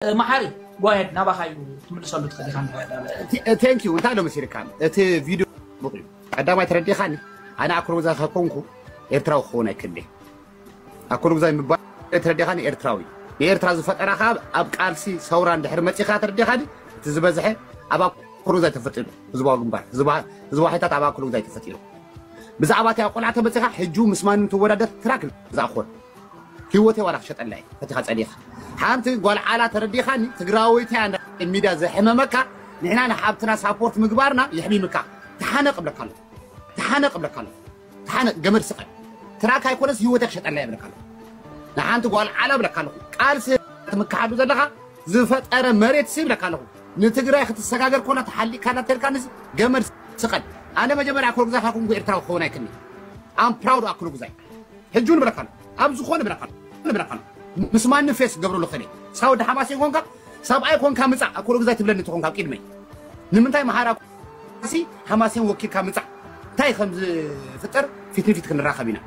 መሓሪ፣ ጓየድ ናባኻ እዩ ትምልሰሉ ትኽእል ኢኻ። ቴንክ ዩ። እንታይ ሎ መሲልካ እቲ ቪድዮ ጽቡቕ እዩ። ቀዳማይ ተረዲኻኒ፣ ኣነ ኣክሮዛ ከኮንኩ ኤርትራዊ ክኸውን ኣይክእልን። ኣክሮዛ ምባል ተረዲኻኒ፣ ኤርትራዊ። ንኤርትራ ዝፈጠራ ከዓ ኣብ ቃልሲ ሰውራ እንድሕር መፂኻ ተረዲኻኒ፣ እቲ ዝበዝሐ ኣብ ኣክሮዛ ተፈጢሩ። ህዝባዊ ግንባር፣ ህዝባዊ ሓይታት ኣብ ኣክሮዛ ተፈጢሩ። ብዛዕባ እቲ ቆልዓ ተመፂኻ ሕጂ ምስ ማንም ትወዳደር ትራክ ዝኣኾን ህይወተይ ዋላ ክሸጠላ እየ ፈቲኻ ጸሊኻ። ሓንቲ ጓል ዓላ ተረዲኻኒ፣ ትግራወይቲ እያ እንዳ ሚድያ ዘሕመመካ፣ ንሕና ንሓብትና ሳፖርት ምግባርና የሕሚምካ። ተሓነቕ እብለካ ኣለኹ። ተሓነቕ እብለካ ኣለኹ። ተሓነቕ፣ ገመድ ስቐል። ትራክ ኣይኮነስ ህይወተይ ክሸጠላ እየ እብለካ ኣለኹ። ንሓንቲ ጓል ዓላ እብለካ ኣለኹ። ቃልሲ ትምክሓሉ ዘለኻ ዝፈጠረ መሬት ሲ እብለካ ኣለኹ። ንትግራይ ክትሰጋገር ኮና ተሓሊቕካ እናተልካ ንዚ ገመድ ስቐል። ኣነ መጀመርያ ኣክሎ ግዛይ ካኩንኩ ኤርትራዊ ክኸውን ኣይክእልን። ኣም ፕራውድ ኣክሎ ግዛይ። ሕጂ እውን እብለካ ኣለኹ። ኣብ ዝኾነ እብለካ ኣለኹ። እብለካ ኣለኹ። ምስ ማንም ፌስ ክገብረሉ ክእል እየ። ንስኻ ወዲ ሓማሴን ኮንካ፣ ሰብኣይ ኮንካ ምጻእ፣ ኣኮሎ ግዛይ ትብለኒ ተኾንካ ኣብ ቅድመይ። ንምንታይ መሓራ ሲ ሓማሴን ወኪልካ ምጻእ? እንታይ ከም ዝፍጠር ፊት ንፊት ክንራኸብ ኢና።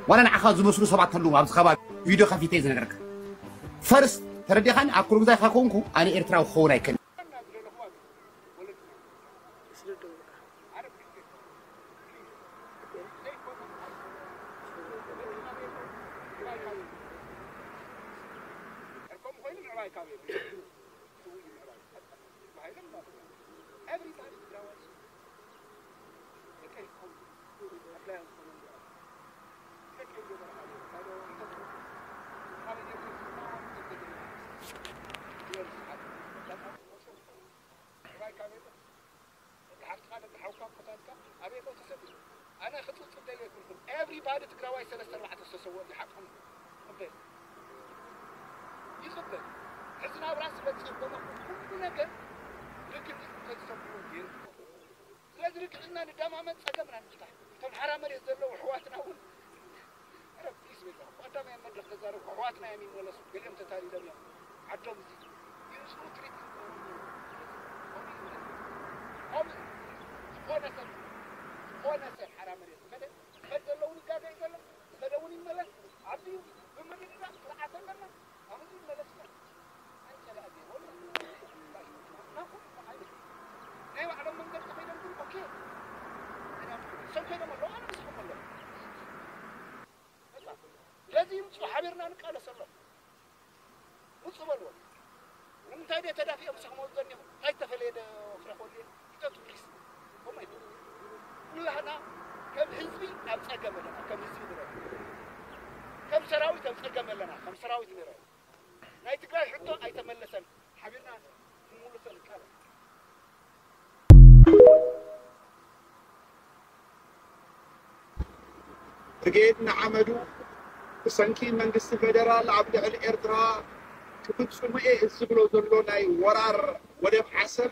ዋላ ንዓኻ ዝመስሉ ሰባት ተለዉ ኣብዚ ከባቢ ቪድዮ ከፊተ ዝነገርካ። ፈርስት ተረዲኻኒ? ኣኮሎ ግዛይ ካኮንኩ ኣነ ኤርትራዊ ክኸውን ኣይክእልን። ሓፍትኻ ደቂ ሓውካ ኮታትካ ኣበይ ቦታ ሰብ እዩ? ኣነ ክፅብፅብ ደልየ ኣይኮንኩን። ኤቭሪባዲ ትግራዋይ ሰለስተ ኣርባዕተ ዝተሰወ ይሓቅኹም ይቕበል ይቕበል። ሕዚ ናብራ ስለ ዝፀገመ ኩሉ ነገር ርግእ እንተዝተብሉ ገይሩ። ስለዚ ርግእ ኢልና ንደማመፅ ፀገምና ንፍታሕ። እቶም ሓራ መሬት ዘለዉ ኣሕዋትና እውን ኧረ ፕሊስ ቤዛ ቀዳማይ መድረክ ተዛረብኩ ኣሕዋትና እዮም ይመለሱ ገሊኦም ተታሊሎም እዮም ዓዶም እዚ ይእስሩ ትሪት ዝኾነ ሰብ ዝኾነ ሰብ ሓራ መሬት ዝኸደ ዝኸድ ዘለውን ይጋገ እዩ ዘሎ ዝኸደ እውን ይመለስ ዓዲ እዩ ብምርድዳእ ስርዓት ኣለና ኣመዚ ይመለስ ናይ ባዕሎም መንገዲ ከይዶም ግን ኦኬ እሶም ከይዶም ኣለዉ ኣነ ምስኹም ኣለዉ ስለዚ ይምፁ ሓቢርና ንቃለሰሎም ውፁ በልዎም ንምንታይ ደ ተዳፊኦም ምሳኹም ኣብ ዘኒኹም እንታይ ዝተፈለየ ደ ክረኽበሉ እየ ይጠጡ ፕሊስ ከምኡ ኣይኮኑ ኩላህና ከም ህዝቢ ኣብ ፀገም ኣለና ከም ህዝቢ ንረ ከም ሰራዊት ኣብ ፀገም ኣለና ከም ሰራዊት ንረ ናይ ትግራይ ሕቶ ኣይተመለሰን ሓቢርና ንምልሶ ንቃለስ ብርጌድ ንሓመዱ ብሰንኪ መንግስቲ ፌደራል ኣብ ልዕሊ ኤርትራ ክፍጽሙ እየ ዝብሎ ዘሎ ናይ ወራር ወደብ ዓሰብ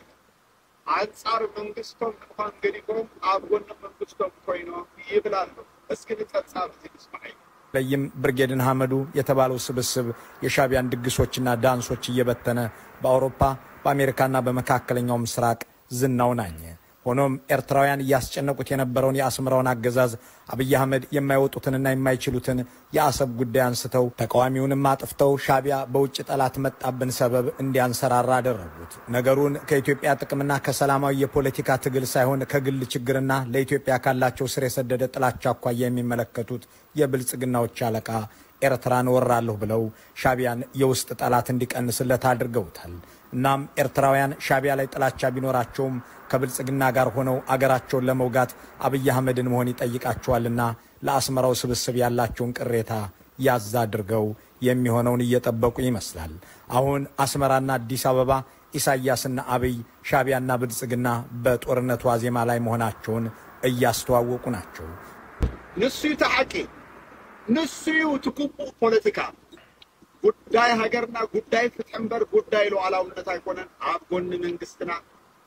ኣንጻር መንግስቶም ምዃን ገዲፎም ኣብ ጎኒ መንግስቶም ኮይኖም ይብል ኣሎ። እስኪ ንጸብጻብ እዚ ንስማዓዮ። በተለይም ብርጌድ ንሓመዱ የተባለው ስብስብ የሻቢያን ድግሶችና ዳንሶች እየበተነ በአውሮፓ በአሜሪካና በመካከለኛው ምስራቅ ዝናው ናኘ። ሆኖም ኤርትራውያን እያስጨነቁት የነበረውን የአስመራውን አገዛዝ አብይ አህመድ የማይወጡትንና የማይችሉትን የአሰብ ጉዳይ አንስተው ተቃዋሚውንም አጥፍተው ሻቢያ በውጭ ጠላት መጣብን ሰበብ እንዲያንሰራራ አደረጉት። ነገሩን ከኢትዮጵያ ጥቅምና ከሰላማዊ የፖለቲካ ትግል ሳይሆን ከግል ችግርና ለኢትዮጵያ ካላቸው ስር የሰደደ ጥላቻ አኳያ የሚመለከቱት የብልጽግናዎች አለቃ ኤርትራን እወራለሁ ብለው ሻቢያን የውስጥ ጠላት እንዲቀንስለት አድርገውታል። እናም ኤርትራውያን ሻቢያ ላይ ጥላቻ ቢኖራቸውም ከብልጽግና ጋር ሆነው አገራቸውን ለመውጋት አብይ አህመድን መሆን ይጠይቃቸዋልና ለአስመራው ስብስብ ያላቸውን ቅሬታ ያዝ አድርገው የሚሆነውን እየጠበቁ ይመስላል። አሁን አስመራና አዲስ አበባ ኢሳያስና አብይ ሻቢያና ብልጽግና በጦርነት ዋዜማ ላይ መሆናቸውን እያስተዋወቁ ናቸው። ንሱ እዩ እቲ ሓቂ፣ ንሱ እዩ እቲ ግቡእ ፖለቲካ። ጉዳይ ሃገርና ጉዳይ ፍትሒ እምበር ጉዳይ ሉዓላውነት ኣይኮነን። ኣብ ጎኒ መንግስትና፣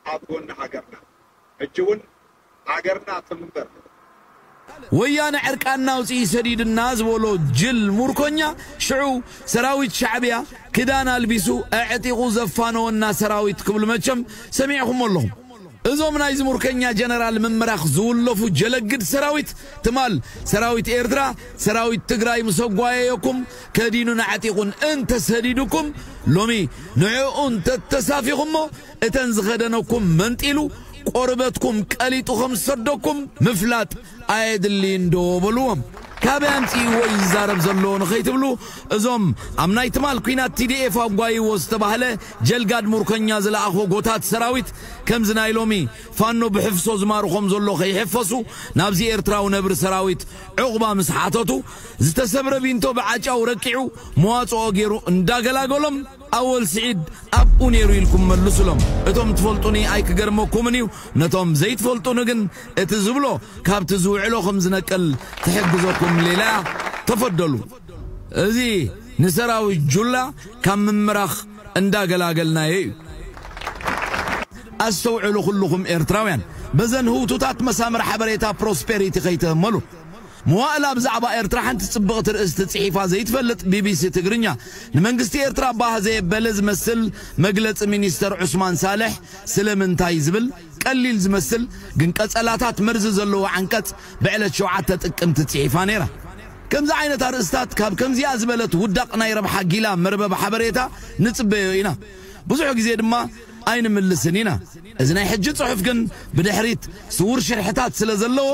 ኣብ ጎኒ ሃገርና። ሕጂ እውን ሃገርና ትንበር። ወያነ ዕርቃንና ኣውፅኢ ሰዲድና ዝበሎ ጅል ሙርኮኛ ሽዑ ሰራዊት ሻዕብያ ክዳን ኣልቢሱ ኣዕጢቑ ዘፋነወና ሰራዊት ክብሉ መቸም ሰሚዕኹሞ ኣለኹም። እዞም ናይ ዝሙርከኛ ጀነራል ምምራኽ ዝውለፉ ጀለግድ ሰራዊት ትማል ሰራዊት ኤርትራ ሰራዊት ትግራይ ምስ ኣጓየየኩም ከዲኑን ኣዕጢቑን እንተሰዲዱኩም ሎሚ ንዕኡ እንተተሳፊኹሞ እተን ዝኸደነኩም መንጢሉ ቆርበትኩም ቀሊጡ ከም ዝሰደኩም ምፍላጥ ኣየድልይን ዶ በልዎም። ካበይ ኣምፂእዎ እዩ ዝዛረብ ዘሎ ንኸይትብሉ እዞም ኣብ ናይ ትማል ኲናት ቲ ዲ ኤፍ ኣጓይዎ ዝተባህለ ጀልጋድ ሙርከኛ ዝለኣኾ ጎታት ሰራዊት ከምዚ ናይ ሎሚ ፋኖ ብሕፍሶ ዝማርኾም ዘሎ ከይሕፈሱ ናብዚ ኤርትራዊ ነብሪ ሰራዊት ዕቑባ ምስ ሓተቱ ዝተሰብረ ቢንቶ ብዓጫው ረቂዑ መዋፅኦ ገይሩ እንዳገላገሎም ኣወል ስዒድ ኣብኡ ነይሩ ኢልኩም መልሱሎም። እቶም ትፈልጡኒ ኣይክገርመኩምን እዩ። ነቶም ዘይትፈልጡኒ ግን እቲ ዝብሎ ካብቲ ዝውዕሎ ከም ዝነቅል ትሕግዘኩም ሌላ እያ። ተፈደሉ። እዚ ንሰራዊት ጁላ ካብ ምምራኽ እንዳገላገልናዮ እዩ። ኣስተውዕሉ ኩልኹም ኤርትራውያን፣ በዘን ህውቱታት መሳምር ሓበሬታ ፕሮስፔሪቲ ከይትህመሉ። መዋእላ ብዛዕባ ኤርትራ ሓንቲ ጽብቕቲ ርእስቲ ጽሒፋ ዘይትፈልጥ ቢ ቢ ሲ ትግርኛ፣ ንመንግስቲ ኤርትራ ባህ ዘየበለ ዝመስል መግለጺ ሚኒስተር ዑስማን ሳልሕ ስለምንታይ ዝብል ቀሊል ዝመስል ግን ቀጸላታት መርዚ ዘለዎ ዓንቀጽ ብዕለት ሸውዓተ ጥቅምቲ ጽሒፋ ነይራ። ከምዚ ዓይነት ኣርእስታት ካብ ከምዚኣ ዝበለት ውዳቕ ናይ ረብሓ ጊላ መርበብ ሓበሬታ ንጽበዮ ኢና። ብዙሕ ግዜ ድማ ኣይንምልስን ኢና። እዚ ናይ ሕጂ ጽሑፍ ግን ብድሕሪት ስውር ሽርሕታት ስለ ዘለዎ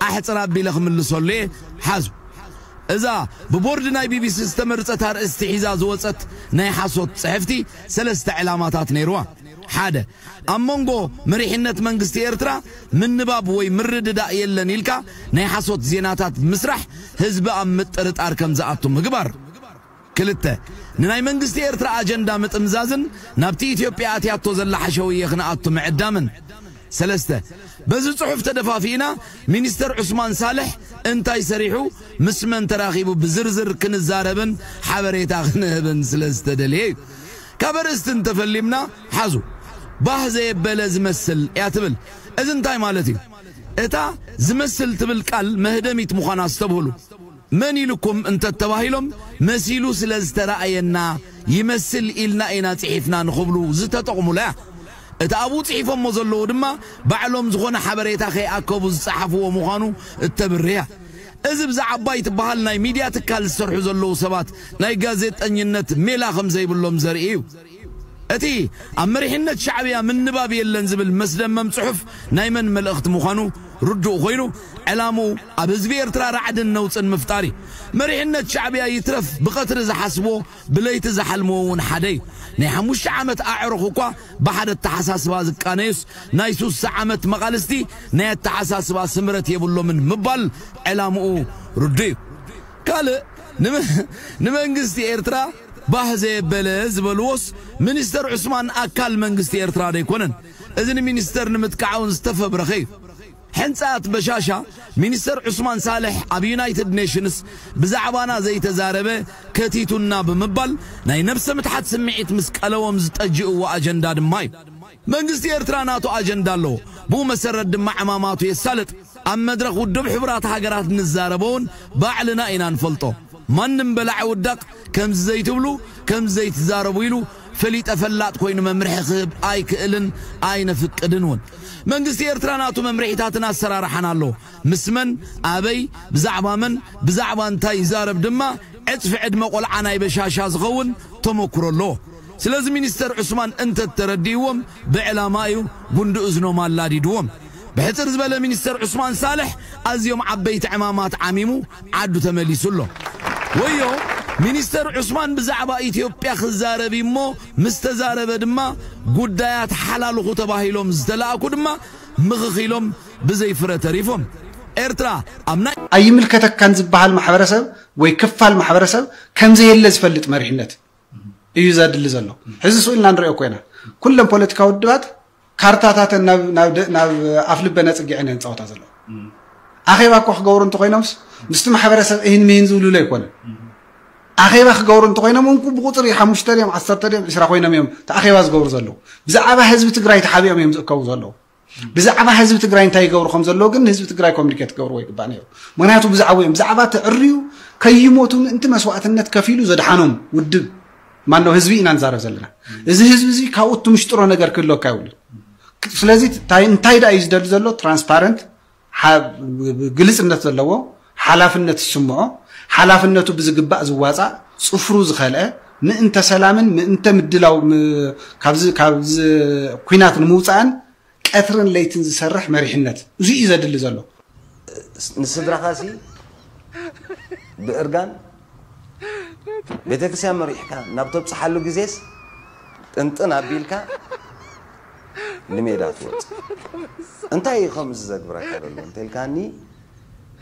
ኣሕጽር ኣቢለ ክምልሰሉ እየ። ሓዙ። እዛ ብቦርድ ናይ ቢ ቢ ሲ ዝተመርጸት ኣርእስቲ ሒዛ ዝወጸት ናይ ሓሶት ጽሕፍቲ ሰለስተ ዕላማታት ነይርዋ። ሓደ፣ ኣብ መንጎ መሪሕነት መንግስቲ ኤርትራ ምንባብ ወይ ምርድዳእ የለን ኢልካ ናይ ሓሶት ዜናታት ብምስራሕ ህዝቢ ኣብ ምጥርጣር ከም ዝኣቱ ምግባር። ክልተ፣ ንናይ መንግስቲ ኤርትራ ኣጀንዳ ምጥምዛዝን ናብቲ ኢትዮጵያ ኣትያቶ ዘላ ሓሸውየ ክንኣቱ ምዕዳምን። ሰለስተ፣ በዚ ጽሑፍ ተደፋፊእና ሚኒስተር ዑስማን ሳልሕ እንታይ ሰሪሑ ምስ መን ተራኺቡ ብዝርዝር ክንዛረብን ሓበሬታ ክንህብን ስለ ዝተደልየ እዩ። ካብ ኣርእስቲ እንተፈሊምና ሓዙ። ባህ ዘየበለ ዝመስል እያ ትብል። እዚ እንታይ ማለት እዩ? እታ ዝመስል ትብል ቃል መህደሚት ምዃና ኣስተብህሉ። መን ኢልኩም እንተተባሂሎም መሲሉ ስለ ዝተረኣየና ይመስል ኢልና ኢና ጽሒፍና ንኽብሉ ዝተጠቕሙላ እያ። እቲ ኣብኡ ጽሒፎሞ ዘለዉ ድማ ባዕሎም ዝኾነ ሓበሬታ ከይኣከቡ ዝጸሓፍዎ ምዃኑ እተብርህ እያ። እዚ ብዛዕባ ይትበሃል ናይ ሚድያ ትካል ዝሰርሑ ዘለዉ ሰባት ናይ ጋዜጠኝነት ሜላ ከም ዘይብሎም ዘርኢ እዩ። እቲ ኣብ መሪሕነት ሻዕብያ ምንባብ የለን ዝብል መስደመም ጽሑፍ ናይ መን መልእኽቲ ምዃኑ ርዱእ ኮይኑ ዕላምኡ ኣብ ህዝቢ ኤርትራ ራዕድን ነውጽን ምፍጣር እዩ። መሪሕነት ሻዕብያ ይትረፍ ብቐትሪ ዝሓስብዎ ብለይቲ ዝሓልምዎ እውን ሓደ እዩ። ናይ ሓሙሽተ ዓመት ኣዕሩኽ እኳ ብሓደ ኣተሓሳስባ ዝቃነዩስ ናይ ሱሳ ዓመት መቓልስቲ ናይ ኣተሓሳስባ ስምረት የብሎምን ምባል ዕላምኡ ርዱእ እዩ። ካልእ ንመ- ንመንግስቲ ኤርትራ ባህ ዘየበለ ዝበልዎስ ሚኒስተር ዑስማን ኣካል መንግስቲ ኤርትራ ዶ ኣይኮነን? እዚ ንሚኒስተር ንምጥቃዕ እውን ዝተፈብረኸ እዩ። ሕንጻት በሻሻ ሚኒስተር ዑስማን ሳልሕ ኣብ ዩናይትድ ኔሽንስ ብዛዕባና ዘይተዛረበ ከቲቱና ብምባል ናይ ነብሰ ምትሓት ስምዒት ምስ ቀለዎም ዝጠጅእዎ ኣጀንዳ ድማ እዩ። መንግስቲ ኤርትራ ናቱ ኣጀንዳ ኣለዎ። ብኡ መሰረት ድማ ዕማማቱ የሳልጥ። ኣብ መድረኽ ውድብ ሕቡራት ሃገራት ንዛረቦ እውን ባዕልና ኢና ንፈልጦ። ማንም በላዒ ውዳቕ ከምዚ ዘይትብሉ ከምዚ ዘይትዛረቡ ኢሉ ፈሊጠ ፈላጥ ኮይኑ መምርሒ ክህብ ኣይክእልን ኣይነፍቅድን እውን። መንግስቲ ኤርትራ ናቱ መምርሒታትን ኣሰራርሓን ኣለዎ። ምስ መን ኣበይ ብዛዕባ መን ብዛዕባ እንታይ ይዛረብ ድማ ዕጽፊ ዕድመ ቆልዓ ናይ በሻሻ ዝኸውን ተመክሮ ኣለዎ። ስለዚ ሚኒስተር ዑስማን እንተተረዲእዎም ብዕላማ እዩ ጉንዲ እዝኖም ኣላዲድዎም። ብሕጽር ዝበለ ሚኒስተር ዑስማን ሳልሕ ኣዝዮም ዓበይቲ ዕማማት ዓሚሙ ዓዱ ተመሊሱ ኣሎ። ወዮ ሚኒስተር ዑስማን ብዛዕባ ኢትዮጵያ ክዛረብ እሞ ምስ ተዛረበ ድማ ጉዳያት ሓላልኹ ተባሂሎም ዝተላእኩ ድማ ምኽኽ ኢሎም ብዘይ ፍረ ተሪፎም። ኤርትራ ኣብ ናይ ኣይምልከተካን ዝበሃል ማሕበረሰብ ወይ ክፋል ማሕበረሰብ ከምዘየለ ዝፈልጥ መሪሕነት እዩ ዘድሊ ዘሎ። ሕዚ ስኡ ኢልና ንሪኦ ኮይና ኩለን ፖለቲካዊ ውድባት ካርታታተን ናብ ናብ ደ- ናብ ኣፍ ልበ ነፅጊዐን እየን ፃወታ ዘለዎ። ኣኼባ እኮ ክገብሩ እንተኮይኖምስ ምስቲ ማሕበረሰብ እህን ምሂን ዝብልሉ ኣይኮነን። ኣኼባ ክገብሩ እንተኮይኖም እንኩ ብቁፅሪ ሓሙሽተ ድዮም ዓሰርተ ድዮም ዕስራ ኮይኖም እዮም እቲ ኣኼባ ዝገብሩ ዘለዉ። ብዛዕባ ህዝቢ ትግራይ ተሓቢኦም እዮም ዝእከቡ ዘለዉ። ብዛዕባ ህዝቢ ትግራይ እንታይ ይገብሩ ከም ዘለዉ ግን ንህዝቢ ትግራይ ኮሚኒኬት ክገብርዎ ይግባእ ነይሩ። ምክንያቱ ብዛዕባኡ እዮም ብዛዕባ ተዕርዩ ከይሞቱ ምእንቲ መስዋእትነት ከፊሉ ዘድሓኖም ውድብ ማነው ህዝቢ ኢና ንዛረብ ዘለና። እዚ ህዝቢ እዚ ካብኡ እትምሽጥሮ ነገር ክህልወካ የብሉን። ስለዚ እንታይ እንታይ ደኣ እዩ ዝደሊ ዘሎ? ትራንስፓረንት፣ ግልፅነት ዘለዎ፣ ሓላፍነት ዝስምዖ፣ ሓላፍነቱ ብዝግባእ ዝዋፃእ፣ ፅፍሩ ዝኸልአ፣ ምእንተ ሰላምን ምእንተ ምድላው፣ ካብዚ ኩናት ንምውፃእን ቀትርን ለይትን ዝሰርሕ መሪሕነት፣ እዚ እዩ ዘድሊ ዘሎ። ንስድራኻሲ ብእርጋን ቤተክርስትያን መሪሕካ ናብ ተብፅሓሉ ግዜስ ጥንጥን ኣቢልካ ንሜዳ ትወፅእ። እንታይ እዩ ከምዚ ዘግብረካ ዘሎ እንተልካኒ፣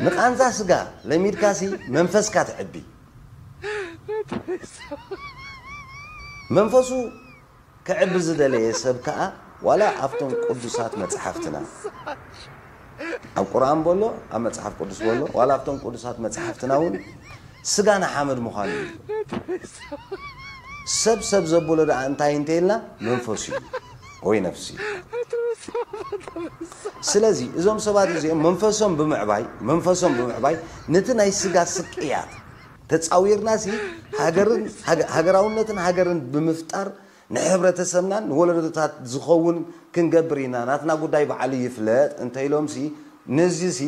ንቓንዛ ስጋ ለሚድካሲ መንፈስካ ትዕቢ። መንፈሱ ክዕቢ ዝደለየ ሰብ ከኣ ዋላ ኣብቶም ቅዱሳት መጽሓፍትና፣ ኣብ ቁርኣን በሎ፣ ኣብ መጽሓፍ ቅዱስ በሎ፣ ዋላ ኣብቶም ቅዱሳት መጽሓፍትና እውን ስጋና ሓመድ ምዃኑ እዩ። ሰብ ሰብ ዘብሎ ደኣ እንታይ እንተ ኢልና መንፈሱ እዩ ወይ ነፍሲ እዩ። ስለዚ እዞም ሰባት እዚኦም መንፈሶም ብምዕባይ መንፈሶም ብምዕባይ ነቲ ናይ ስጋ ስቅያት ተጻዊርናሲ ሃገራውነትን ሃገርን ብምፍጣር ንሕብረተሰብናን ንወለዶታት ዝኸውን ክንገብር ኢና፣ ናትና ጉዳይ ባዕሉ ይፍለጥ እንተ ኢሎምሲ፣ ነዚሲ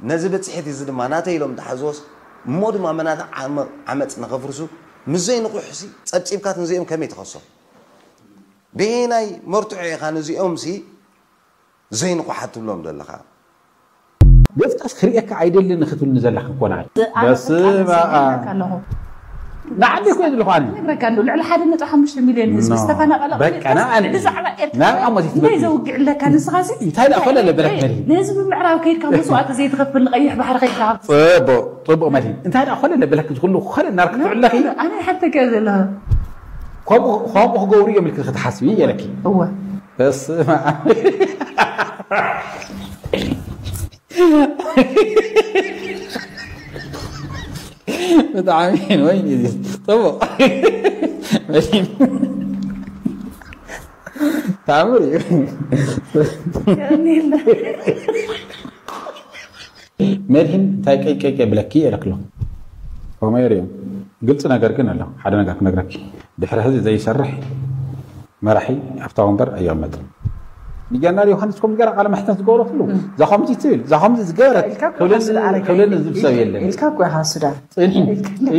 ነዚ ብፅሒት እዚ ድማ ናተይ ኢሎም ተሓዝዎስ፣ እሞ ድማ መናተ ዓመፅ ንኸፍርሱ ምስ ዘይንቑሕሲ ፀብፂብካ ነዚኦም ከመይ ትኸሶም? በየናይ መርትዖ ኢኻ ነዚኦምሲ ዘይንቑሓት ትብሎም ዘለኻ? ገፅካስ ክርእየካ ኣይደልን ክትብልኒ ዘለካ ኮና። በስመ ኣብ። ንዓዲ እኮ ዘለኹ ኣነ። ነግረካ እንዶ ልዕሊ ሓደ ነጥቢ ሓሙሽተ ሚልዮን ህዝቢ ዝተፈናቐለ በቃ ንዓዲ። ብዛዕባ ኤርትራ ናይ ዓመት እንታይ ይትበል። ዘውግዕ ኣለካ ንስኻሲ? እንታይ ደኣ ኮለለ በለክ መሪ። ንህዝቢ ምዕራብ ከይድካ መስዋእቲ ዘይትኸፍል ንቐይሕ ባሕሪ ከይድካ ጽቡቕ ጽቡቕ መሪ። እንታይ ደኣ ኮለለ በለክ ዝኩሉ ኮለ እናርክ ትዕለኺ። ኣነ ሓተካ ዘለኻ። ከምኡ ከምኡ ክገብሩ እዮም ኢልክ ክትሓስቢ የለኪ። እወ። በስመ ኣብ። ብጣዕሚ ወይ ጽቡቕ መድሂን። ተኣምር እዩ። መድሂን እንታይ ቀይ ቀይ ቀይ ብለኪ የለክሎ። ኮመይ ሪኦም ግልፂ ነገር ግን ኣሎ። ሓደ ነገር ክነግረኪ፣ ድሕሪ ሕዚ ዘይሰርሕ መራሒ ኣብታ ወንበር ኣይቕመጥን። ንጀነራል ዮሃንስ ኮም ገራ ቃለ መሕተት ዝገበረትሉ እዛ ከምዚ ትብል እዛ ከምዚ ዝገበረት ክብለኒ ዝብ ሰብ የለን። ኢልካ እኮ ኢኻ ሱዳን ጽንሒ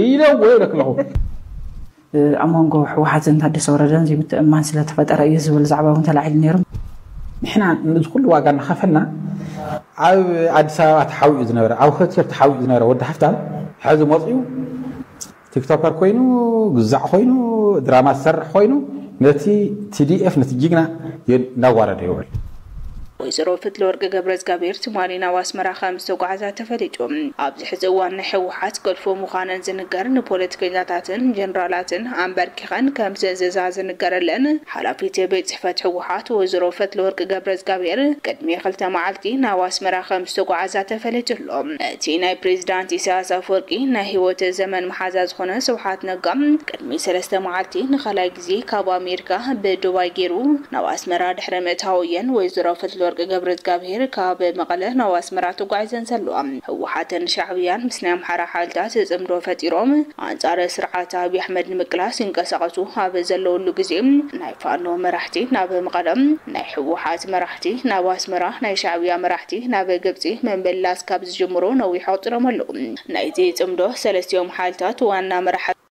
ኢለ ወይ ኢለክ ኣለኹ። ኣብ መንጎ ህወሓትን ታደሰ ወረደን ዘይምትእምማን ስለተፈጠረ እዩ ዝብል ዛዕባ እውን ተላዒሉ ነይሩ። ንሕና ነዚ ኩሉ ዋጋ እናኸፈልና ኣብ ኣዲስ ኣበባ ተሓዊኡ ዝነበረ ኣብ ሆቴል ተሓዊኡ ዝነበረ ወዲ ሓፍታም ሕዚ መፅኡ ቲክቶከር ኮይኑ ግዛዕ ኮይኑ ድራማ ዝሰርሕ ኮይኑ ነቲ ቲዲኤፍ ነቲ ጅግና እናዋረደ ይውዕል። ወይዘሮ ፍትለወርቅ ገብረእዝጋብሔር ትማሊ ናብ ኣስመራ ከም ዝተጓዕዛ ተፈሊጡ። ኣብዚ ሕዚ እዋን ናይ ህወሓት ገድፎ ምዃነን ዝንገር ንፖለቲከኛታትን ጀነራላትን ኣንበርኪኸን ከም ዘእዘዛ ዝንገረለን ሓላፊት ቤት ጽሕፈት ህወሓት ወይዘሮ ፈትለወርቅ ገብረእዝጋብሔር ቅድሚ ክልተ መዓልቲ ናብ ኣስመራ ከም ዝተጓዕዛ ተፈሊጡ ኣሎ። እቲ ናይ ፕሬዚዳንት ኢሳያስ ኣፈወርቂ ናይ ህይወት ዘመን መሓዛ ዝኾነ ስብሓት ነጋ ቅድሚ ሰለስተ መዓልቲ ንኻልኣይ ግዜ ካብ ኣሜሪካ ብዱባይ ገይሩ ናብ ኣስመራ ድሕሪ ምእታዉ እየን ወይዘሮ ፈትለወርቅ ገብረእዝጋብሔር ካብ መቐለ ናብ ኣስመራ ተጓዒዘን ዘለዋ። ህወሓትን ሻዕብያን ምስ ናይ ኣምሓራ ሓይልታት ጽምዶ ፈጢሮም ኣንጻር ስርዓት ኣብይ ኣሕመድ ንምቅላስ ይንቀሳቐሱ ኣብ ዘለውሉ ግዜ ናይ ፋኖ መራሕቲ ናብ መቐለ፣ ናይ ህወሓት መራሕቲ ናብ ኣስመራ፣ ናይ ሻዕብያ መራሕቲ ናብ ግብጺ ምምላስ ካብ ዝጅምሩ ነዊሕ ኣቑጺሮም ኣለዉ። ናይዚ ጽምዶ ሰለስቲኦም ሓይልታት ዋና መራሒ